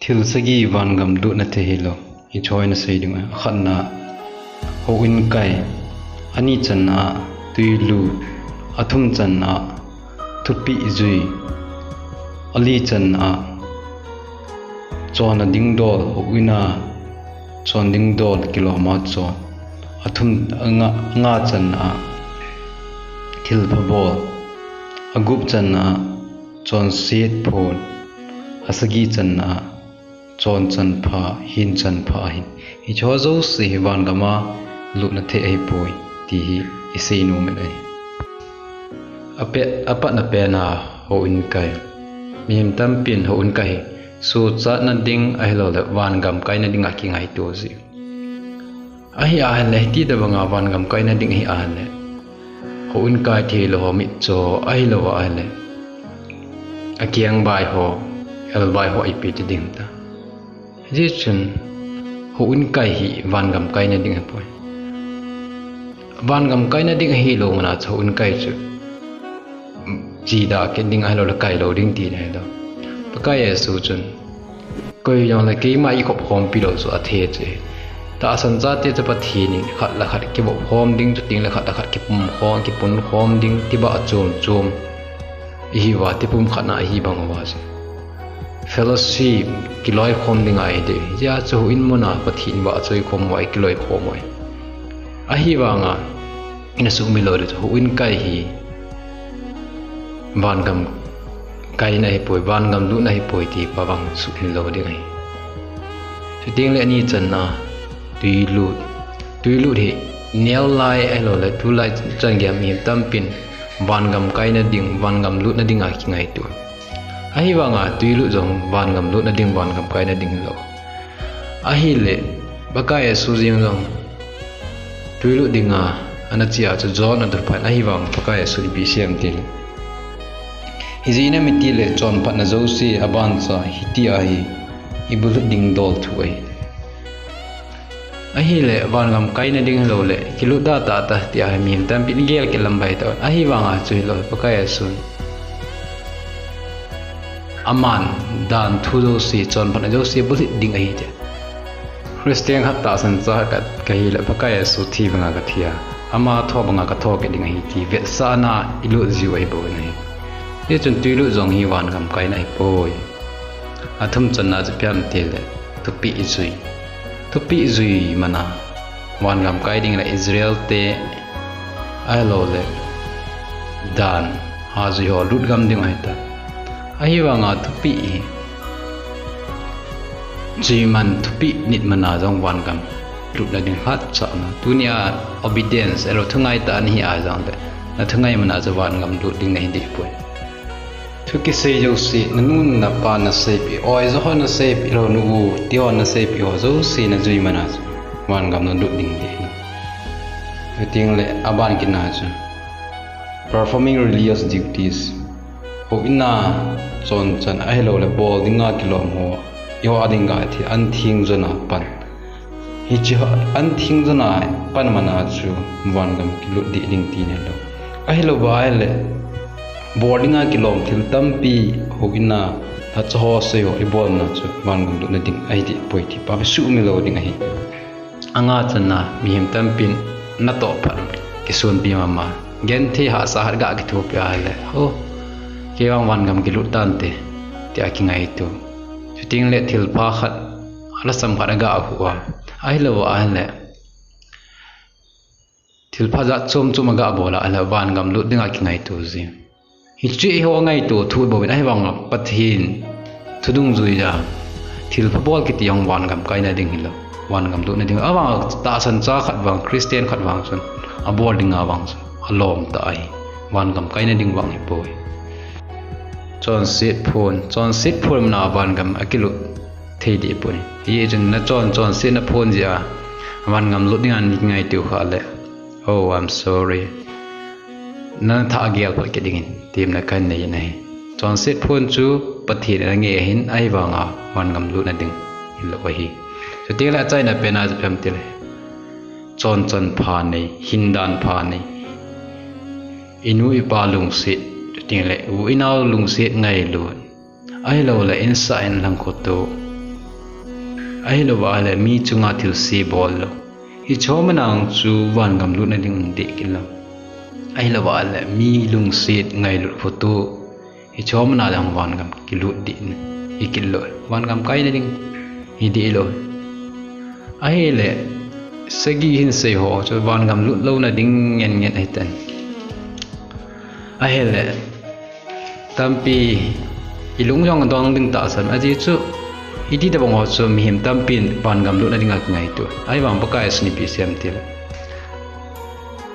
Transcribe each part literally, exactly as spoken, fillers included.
Thil sagi vangam lutna thei hilou. Hiche hi nasei ding ahi. Akhatna, houin kai. Ani channa, tui lut. Athum channa, thupeh jui. Ali channa, chonna ding dol, houin a chon ding dol, kilom a chon. Athum, anga, anga channa, thilpha bol. Agup channa, chonset phon. Asagi channa, chon chanpha, hin chanpha ahin. Hicheho jouse hi vangam a lutna thei ahipoi, ti hi isei nom in ahi. Ape-, apatna pen a houin kai. Mihem tampin houin kai hi sochatna ding ahilouleh vangam kaina dinga kingaito jeh. Ahi ahile, hiti tobanga vangam kaina ding ahi ahile, houin kai theilou ho mitcho ahilouva ahile, akeng bai ho, el bai ho ipi ti ding ta. Hijeh chun, houin kai hi vangam kaina ding ahipoi. Vangam kaina ding ahilou mana chu houin kai chu chida kit ding ahilouleh kailou ding tina ahilou. Pakai Jesu chun, koi jongle keima ikhop khompi lou chu athei chu. Tahsan chate chu Pathen in khat le khat kivop khom ding, chutengle khat le khat kipum khom, kipun khom ding, tibah chom chom ihiuva, tipum khatna ihi bang uva chu. Fellowship, kiloikhom dinga idei. Hijeh chun houin muna Pathen vahchoi khom uva ikiloi khom uva. Ahivanga, ina sumil lou ding chu houin kai hi vangam kaina ahipoi, vangam lutna ahipoi ti pa vang sumil lou ding ahi. Chutengle ani channa, tui lut. Tui lut hi neo lai ahilouleh tulai chan geiya mihem tampin vangam kaina ding, vangam lutna dinga kingaito. Ahivanga tui lut jong vangam lutna ding, vangam kaina ding hilou. Ahile, Pakai Jesu jeng jong tui lut dinga ana che a chu John athuphan, ahivang Pakai Jesu ipi asei em tile, hijeh inem itile chonphatna jouse abancha hitia hi ibulhit ding dol thu ahi. Ahile vangam kaina ding hilouleh kilut da tata tia hi mihem tampin igel kit lam bai tah. Ahivanga chu hilou, Pakai Jesun aman dan thu jouse, chonphatna jouse bulhit ding ahi tia. Christian khat tahsan cha khat kahile Pakai Jesu thi banga kathi a, ama tho banga katho kit ding ahi ti vetsahna ilut jiu ahibou ahi. Hichun tui lut jong hi vangam kaina ahipoi. Athum channa chu ipi ham tile, thupeh jui. Thupeh jui mana vangam kai ding le Israel te ahilouleh Dan a jui ho lut gam ding ahitai. Ahivanga thupeh hi jui man, thupeh nit mana jong vangam lutna ding hatchana. Tunia obedience, ahilou thungaitah nahi a jongle, nathungai mana chu vangam lut ding nahi dehpoi. Thu kisei jouse, nanu napa naseipeh, oi jo ho naseipeh, ahilou nu u ti ho naseipeh ho jouse najui mana chu vangam nalut ding deh ahi. Chutengle aban kitna chu performing religious duties. Houin a chonchan ahilouleh bol dinga kilom ho, eiho dinga thil an theng jona pan. Hiche ho an theng jona pan mana chu vangam kilut deh ding tina ahilou. Ahilouva ahile bol dinga kilom thil tampi houin a hatcha ho sei ho ibolna chu vangam lutna ding ahi dehpoi ti pa hi sumil lou ding ahi. Anga channa, mihem tampin natoh phat kisonpi mama, genthei hahsa khat ga kithopi ahile, o, kei vang vangam kilut tante tia kingaito. Chutengle thilpha khat, alhasam khat aga hu a, ahilouva ahile thilpha jat chom chom aga bol a ahile vangam lut dinga kingaito ji. Hiche eiho ngaito thu bouvin, ahivanga Pathen thu dungjuiya thilpha bol kiti jong vangam kaina ding hilou, vangam lutna ding. Ahivanga tahsan cha khat vang, Christian khat vang chun abol dinga vang chun alom tah ahi, vangam kaina ding vang ahipoi. Chonset phon, chonset phon mana vangam akilut thei dehpoi. Hichun nachon, chonset naphon jeh a vangam lut dinga nakingaito khah le, oh, I'm sorry, nathah agel phot kit dingin temna kahin nei in ahi. Chonset phon chu Pathen in angeh ahin, ahivanga vangam lutna ding hilou ahi. Chutengle achaina pen a chu ipi ham tile, chonchan pha nei, hindan pha nei, inu ipa lungset, chutengle u inao lungset ngailut, ahilouleh insah in lhangkhoto, Ahilouva le mi chunga thilse bol lou, hiche ho mana chu vangam lutna ding um deh kit lou. Ahilouva le mi lungset ngailut photo, hiche ho mana le hung vangam kilut ding hi kit lou. Vangam kaina ding hi deh lou. Ahile, sagi hin sei ho chu vangam lut louna ding ngen ngen ahitan. Ahile, tampi ilung jong dong ding tahsan, ajeh chu iti tabang ho chu mihem tampin vangam lutna dinga kingaito. Ahivang Pakai Jesun ipi asei em tile,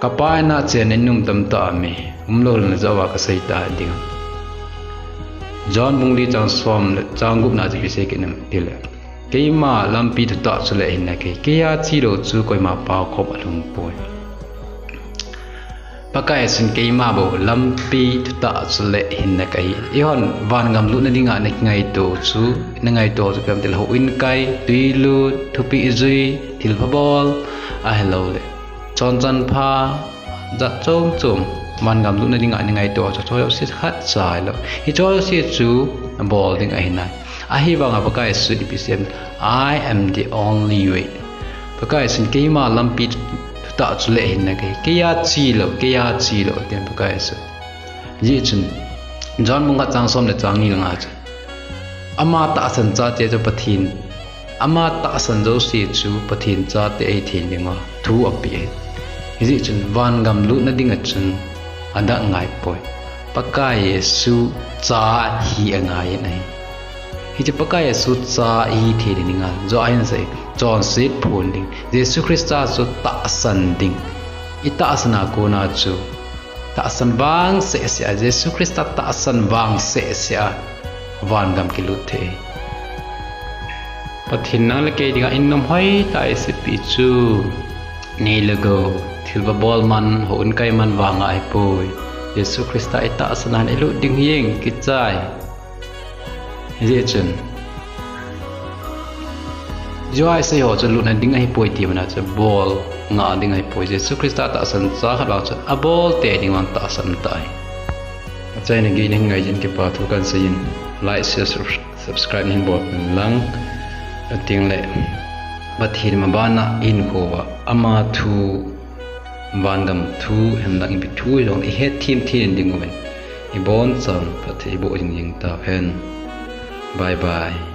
Kapa ina chen in um tamtah ami, umlou lena jouva kasei ta ding. John bung li chang som le chang gupna chu ipi asei kit em tile, Keima lampi thutah chule hinna kahi, keiya chelou chu koima Pa koma alhung poi. Pakai Jesun keima bou lampi thutah chule hinna kahi. Eihon vangam lutna dinga na kingaito chu, na ngaito chu ipi ham tile, houin kai, twi lut, thupeh jui, thilpha bol, ahilouleh chonchan pha jat chom chom, vangam lutna dinga na ngaito chu, hiche jouse khatcha hilou, hiche jouse chu bol ding ahinai. Ahivanga Pakai Jesun ipi asei em, I am the only way. Pakai Jesun keima lampi thutah chule hinna kahi, keiya chelou, keiya chelou, ati Pakai Jesun. Hijeh chun John bung khat chang som le chang ni langa chu, ama tahsan chate chu Pathen, ama tahsan jouse chu Pathen chate ahi thei dinga thu apeh ahi. Hijeh chun vangam lutna dinga chun adang ngai poi. Pakai Jesu cha hi angai in ahi. Hiche Pakai Jesu cha ihi thei dinga, jo ahin sei, chonset phon ding, Jesu Christa chu tahsan ding. Itahsan a kona chu, tahsan vang seh seh a, Jesu Christa tahsan vang seh seh a vangam kilut thei. Pathen nang le kei dinga in nom hoitah a eiseipi chu, nei le gou, thilpha bol man, houin kai man vanga ahipoi. Jesu Christa itahsan a hin ilut ding hihen, kichai. Hijeh chun, jo aisei ho chu lutna ding ahipoi ti mana chu bol ngah ding ahipoi. Jesu Christa tahsan cha khat vang chu abol tei ding vang tahsan tah ahi. Achaina gei nahin ngai jeh in kipa thu kahin seiyin, like, share, subscribe nahin bol uvin lang. Atengle Pathen mabana ihinkho uva ama thu, vangam thu, hinlang ipi thu hijongle ihet them them ding uvin, ibonchauvin phatthei iboh jing jing tauhen. Bye bye.